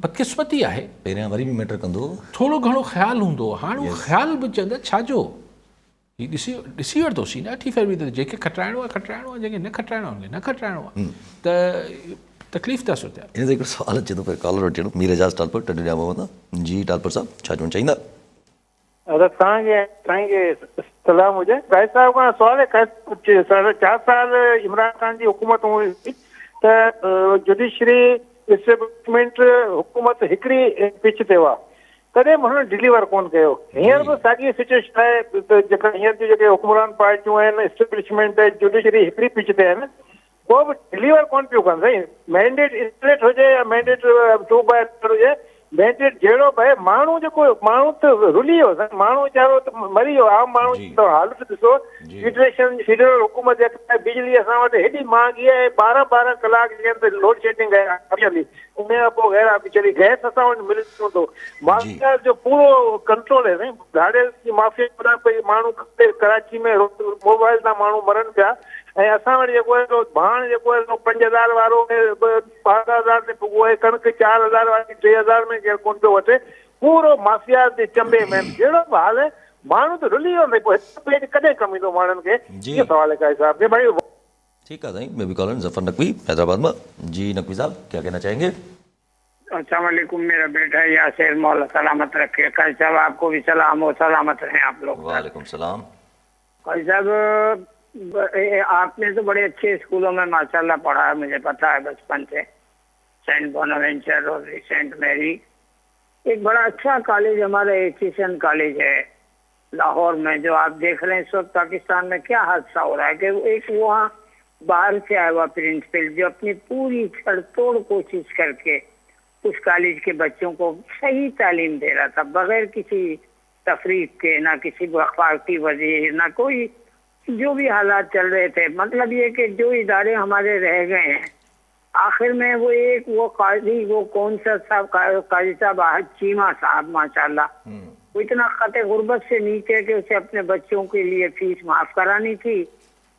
بدقسمتي آهي. پهريان وري به ميٽر ڪندو هو. ٿورو گهڻو خيال هوندو هو. هاڻ اهو خيال به چوندا ڇا جو هي ڏسي ڏسي ورتوسين نه اٺين فيبروري تي جنهن کي کٽرائڻو آهي کٽرائڻو آهي جنهن کي نه کٽرائڻو آهي ان کي نه کٽرائڻو آهي ته تڪليف ٿا صورتحال. ان تي هڪڙو سوال اچي ٿو پر ڪالر وٽ چڙهون مير اعجاز ٽالپر ٽنڊو ڄام محمد جي ٽالپر صاحب ڇا چوڻ چاهيندا. अदा तव्हांखे साईं खे सलाम हुजे। काज़ी साहिब खां सुवाल आहे, 4 साल इमरान ख़ान जी हुकूमत हुई त जुडिशरी एस्टेब्लिशमेंट हुकूमत हिकिड़ी पिच ते हुआ, कॾहिं बि हुननि डिलीवर कोन कयो। हींअर बि साॻी सिचुएशन आहे, जेका हींअर जूं जेके हुकुमरान पार्टियूं आहिनि, एस्टेब्लिशमेंट जुडिशरी हिकिड़ी पिच ते आहिनि, को बि डिलीवर कोन पियो कनि। साईं मैंडेट स्प्लिट हुजे या मैंडेट 2/3 हुजे, मैंडेट जहिड़ो बि आहे, माण्हू जेको माण्हू त रुली वियो, माण्हू वीचारो त मरी वियो। आम माण्हू त हालत ॾिसो, फेडरेशन फेडरल हुकूमत जेका बिजली असां वटि हेॾी महांगी आहे, 12-12 कलाक जेके लोड शेडिंग आहे, उन खां पोइ गैर ऑफिशियली गैस असां वटि मिले कोन थो। माफिया जो पूरो कंट्रोल आहे साईं, धाड़ियल जी माफिया पई, माण्हू कराची में मोबाइल तां माण्हू मरनि पिया, ऐं असां वटि जेको आहे भाण जेको आहे 5,000 वारो 12,000 ते पुॻो आहे, कणिक 4,000 वारी 3,000 में केरु कोन पियो वठे। पूरो माफिया जे चंबे में जहिड़ो बि हाल आहे, माण्हू त रुली वियो। पोइ पेट कॾहिं कमु ईंदो माण्हुनि खे? इहो सवाल आहे काज़ी साहब के भाई। ठीक है साईं, मैं भी कॉलर ज़फ़र नकवी हैदराबाद में। जी नकवी साहब क्या कहना चाहेंगे? अस्सलाम वालेकुम, मेरा बेटा यासिर, मौला सलामत रखे। काज़ी साहब आपको भी सलाम हो, सलामत रहें आप लोग। वालेकुम सलाम। काज़ी साहब आपने तो बड़े अच्छे स्कूलों में माशाल्लाह पढ़ा है, मुझे पता है बचपन से, सेंट बोनावेंचर और सेंट मैरी। एक बड़ा अच्छा कॉलेज हमारा एचिसन कॉलेज है लाहौर में, जो आप देख रहे हैं इस वक्त पाकिस्तान में क्या हादसा हो रहा है कि एक वहाँ बाहर से आया हुआ प्रिंसिपल जो अपनी पूरी छड़तोड़ कोशिश करके उस कॉलेज के बच्चों को सही तालीम दे रहा था, बगैर किसी तफरीक के, ना किसी वफाकी वजीर, ना कोई, जो भी हालात चल रहे थे। मतलब ये कि जो इदारे हमारे रह गए हैं आखिर में वो एक वो काजी, वो कौन सा साहब, काजी साहब आहद चीमा साहब माशाल्लाह, वो इतना ख़त गुर्बत से नीचे कि उसे अपने बच्चों के लिए फीस माफ़ करानी थी,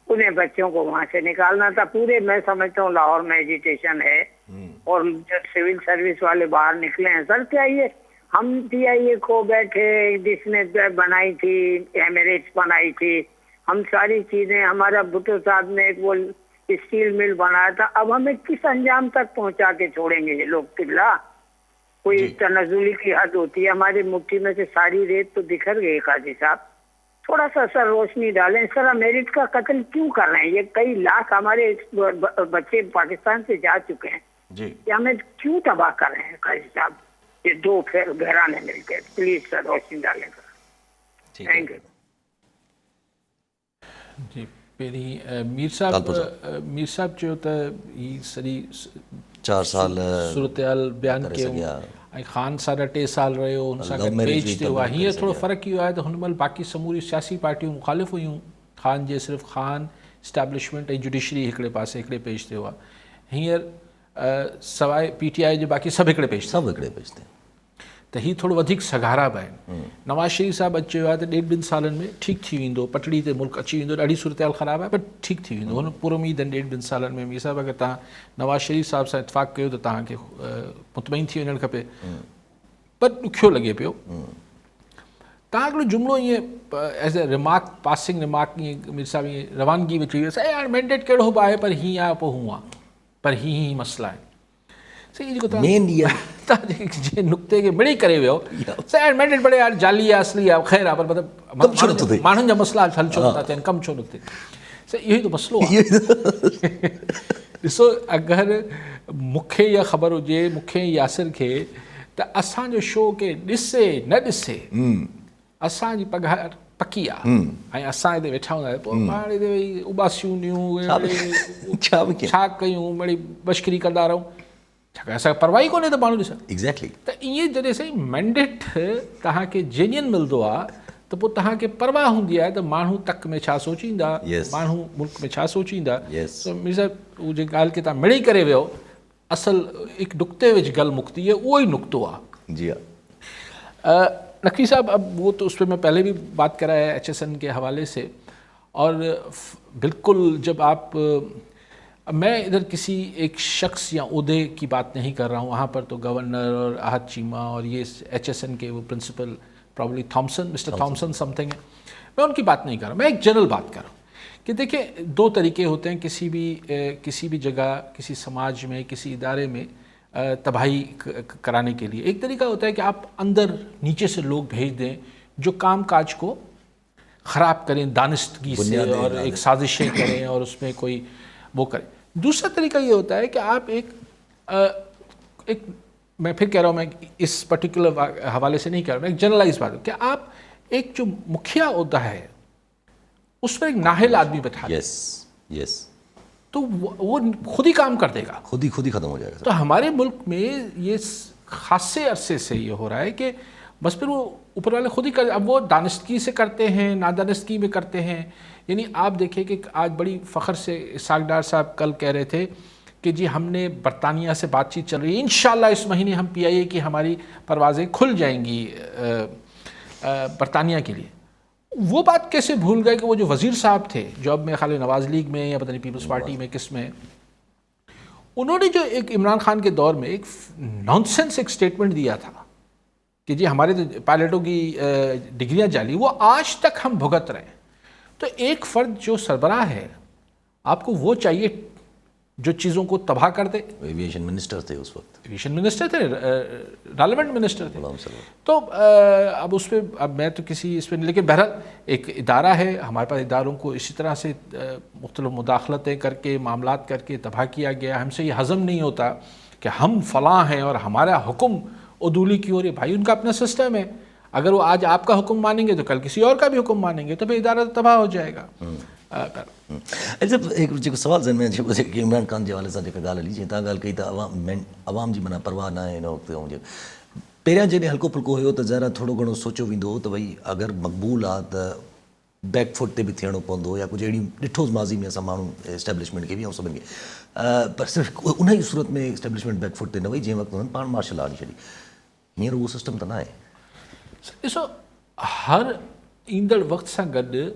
उन्हें बच्चों को वहाँ से निकालना था। पूरे मैं समझता हूँ लाहौर में एजिटेशन है और जो सिविल सर्विस वाले बाहर निकले हैं सर, क्या ये हम PIA खो बैठे, जिसने बनाई थी एमिरेट्स बनाई थी, हम सारी चीज़ें, हमारा भुट्टो साहब ने एक वो स्टील मिल बनाया था, अब हमें किस अंजाम तक पहुंचा के छोड़ेंगे ये लोग? किला कोई तनजुली की हद होती है, हमारी मुट्ठी में से सारी रेत तो बिखर गई। काजी साहब थोड़ा सा सर रोशनी डालें सर, मेरिट का कत्ल क्यों कर रहे हैं? ये कई लाख हमारे बच्चे पाकिस्तान से जा चुके हैं जी, ये हमें क्यों तबाह कर रहे हैं काजी साहब? ये दो फिर घराने मिलकर प्लीज सर रोशनी डालें। Thank you जी। पहिरीं मीर साहब चयो त हीअ सॼी 4 साल सूरत हाल बयानु कयूं ऐं ख़ान 3.5 साल रहियो, हुन सां गॾु पेज ते हुआ। हींअर थोरो फ़र्क़ु इहो आहे त हुन महिल बाक़ी समूरी सियासी पार्टियूं मुख़ालिफ़ हुयूं ख़ान जे, सिर्फ़ ख़ान एस्टेब्लिशमेंट ऐं जुडिशरी हिकिड़े पासे हिकिड़े पेज ते हुआ। हींअर सवाइ PTI जे बाक़ी सभु हिकिड़े पेज, सभु हिकिड़े पेज ते, त हीअ थोरो वधीक सघारा बि आहिनि। नवाज़ शरीफ़ साहिबु अॼु चयो आहे त 1.5-2 सालनि में ठीकु थी वेंदो, पटड़ी ते मुल्क अची वेंदो। ॾाढी सूरत हाल ख़राबु आहे पर ठीकु थी वेंदो, हुन पुर उमीद आहिनि 1.5-2 सालनि में। मीर साहिबु अगरि तव्हां नवाज़ शरीफ़ साहिबु सां इतफ़ाक़ु कयो त तव्हांखे मुतमइन थी वञणु खपे, पर ॾुखियो लॻे पियो। तव्हां हिकिड़ो जुमिलो ईअं as a remark, passing remark ईअं मीर साहिबु ईअं रवानगी में चई वियो, साईं हाणे मैंडेट कहिड़ो बि आहे पर हीअं आहे पोइ हूअं आहे, पर हीअं ई मसइला आहिनि। सही जेको तव्हां जंहिं नुक्ते खे मिड़ी करे वियो, साईं मैंडेट बड़े यार जाली आहे असली आहे ख़ैर आहे, पर मतिलबु माण्हुनि जा मसइला हल छो नथा थियनि, कमु छो नथो थिए? साईं इहो ई त मसइलो आहे। ॾिसो अगरि मूंखे इहा ख़बर हुजे, मूंखे यासिर खे, त असांजो शो के ॾिसे न ॾिसे असांजी पघार पकी आहे ऐं असां हिते वेठा हूंदा आहियूं, पोइ पाण हिते वेही उबासियूं ॾियूं, छा कयूं, मड़ी बश्करी कंदा रहूं, छाकाणि असांखे परवाह ई कोन्हे त माण्हू ॾिसनि। एग्ज़ैक्टली। त ईअं जॾहिं साईं मैंडेट तव्हांखे जेन्युइन मिलंदो आहे त पोइ तव्हांखे परवाह हूंदी आहे त माण्हू तक में छा सोचींदा, माण्हू मुल्क में छा सोचींदा। त मीर साहिबु उहो जेका ॻाल्हि खे तव्हां मिड़ी करे वियो, असल हिकु नुक्ते विच गल मुक्ति आहे, उहो ई नुक्तो आहे। जी हाँ। नकवी साहब, अब वो तो उस पर मैं पहले भी बात कराया है HSN के हवाले से, और बिल्कुल जब आप, मैं इधर किसी एक शख्स या ओहदे की बात नहीं कर रहा हूँ, वहाँ पर तो गवर्नर और आहद चीमा और ये HSN के वो principal probably Thompson, mister Thompson something है, मैं उनकी बात नहीं कर रहा हूँ, मैं एक जनरल बात कर रहा हूँ कि देखिए दो तरीके होते हैं किसी भी जगह, किसी समाज में, किसी इदारे में तबाही कराने के लिए। एक तरीका होता है कि आप अंदर नीचे से लोग भेज दें जो काम काज को ख़राब करें दानिस्तगी से और एक साजिशें करें और उसमें कोई वो करें। दूसरा तरीका ये होता है कि आप एक एक मैं फिर कह रहा हूँ, मैं इस पर्टिकुलर हवाले से नहीं कह रहा हूँ, मैं एक जनरलाइज बात कि आप एक जो मुखिया होता है उस पर एक नाहिल आदमी बैठा, यस यस, तो वो खुद ही काम कर देगा, खुद ही ख़त्म हो जाएगा। तो हमारे मुल्क में ये खासे अरसे से ये हो रहा है कि बस फिर वो ऊपर वाले खुद ही कर, अब वो दानिस्तगी से करते हैं, नादानिस्तगी में करते हैं। यानी आप देखिए कि आज बड़ी फ़ख्र से इसहाक डार साहब कल कह रहे थे कि जी हमने बरतानिया से बातचीत चल रही है, इंशाअल्लाह इस महीने हम PIA की हमारी परवाज़ें खुल जाएंगी बरतानिया के लिए। वो बात कैसे भूल गए कि वो जो वज़ीर साहब थे, जो अब मेरे ख्याल नवाज़ लीग में या पता नहीं पीपल्स पार्टी में किस में, उन्होंने जो एक इमरान खान के दौर में एक नॉनसेंस एक स्टेटमेंट दिया था कि जी हमारे तो पायलटों की डिग्रियाँ जाली, वो आज तक हम भुगत रहे हैं। तो एक फ़र्द जो सरबराह है आपको वो चाहिए जो चीज़ों को तबाह कर दे। एविएशन मिनिस्टर थे उस वक्त, एविएशन मिनिस्टर थे, रेलेवेंट मिनिस्टर थे। तो अब उस पर अब मैं तो किसी इस पर नहीं, लेकिन बहरहाल एक इदारा है हमारे पास, इदारों को इसी तरह से मुख्तलिफ़ मुदाखलतें करके मामलात करके तबाह किया गया। हमसे ये हज़म नहीं होता कि हम फ़लाँ हैं और हमारा हुक्म उदूली की ओर है। भाई उनका अपना सिस्टम है, अगर वो आज आपका हुक्म मानेंगे तो कल किसी और का भी हुक्म मानेंगे, तो फिर इदारा तबाह हो जाएगा। अच्छा, एक जेको सवाल ज़हन में अचे कि इमरान खान जे हवाले सां जेका ॻाल्हि हली, जीअं तव्हां ॻाल्हि कई त अवाम जी माना परवाह न आहे हिन वक़्तु। ऐं पहिरियां जॾहिं हल्को फुल्को हुयो त ज़रा थोरो घणो सोचियो वेंदो हो त भई अगरि मक़बूल आहे त बैक फुट ते बि थियणो पवंदो या कुझु अहिड़ी ॾिठोसीं माज़ी में असां माण्हू एस्टेब्लिशमेंट खे बि ऐं सभिनि खे, पर सिर्फ़ु उन ई सूरत में एस्टेब्लिशमेंट बैक फुट ते न वई जंहिं वक़्तु हुननि पाण मार्शल आणी छॾी। हींअर उहो सिस्टम त न आहे। ॾिसो, हर ईंदड़ वक़्त सां गॾु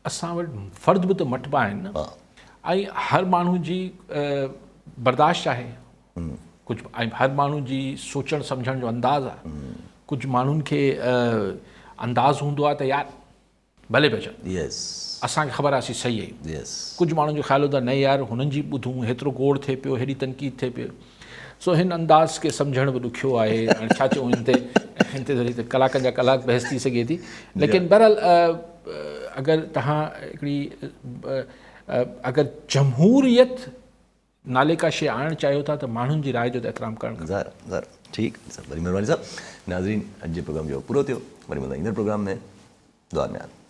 असां वटि फ़र्द बि त मटिबा आहिनि न, ऐं हर माण्हू जी बर्दाश्त आहे कुझु, ऐं हर माण्हू जी सोचण सम्झण जो अंदाज़ आहे। कुझु माण्हुनि खे अंदाज़ हूंदो आहे त यार भले पिया चवनि, यस, असांखे ख़बर आहे असीं सही आहियूं। यस, कुझु माण्हुनि जो ख़्यालु हूंदो आहे न यार हुननि जी ॿुधूं, हेतिरो गोड़ थिए पियो, हेॾी तनक़ीद थिए पियो। सो हिन अंदाज़ खे सम्झणु बि ॾुखियो आहे। हाणे छा चऊं हिन ते वरी त कलाकनि जा कलाक बहस थी सघे थी, लेकिन बहरहाल अगरि तव्हां हिकिड़ी अगरि जमहूरियत नाले का शइ आणणु चाहियो था त माण्हुनि जी राय जो त एतिराम करणु खपे। ज़ाहिर ज़ाहिर, ठीकु सर, वरी महिरबानी साहब। नाज़रीन, अॼु जे प्रोग्राम जो पूरो थियो, वरी मिलंदा ईंदड़ प्रोग्राम में। दुआ में याद।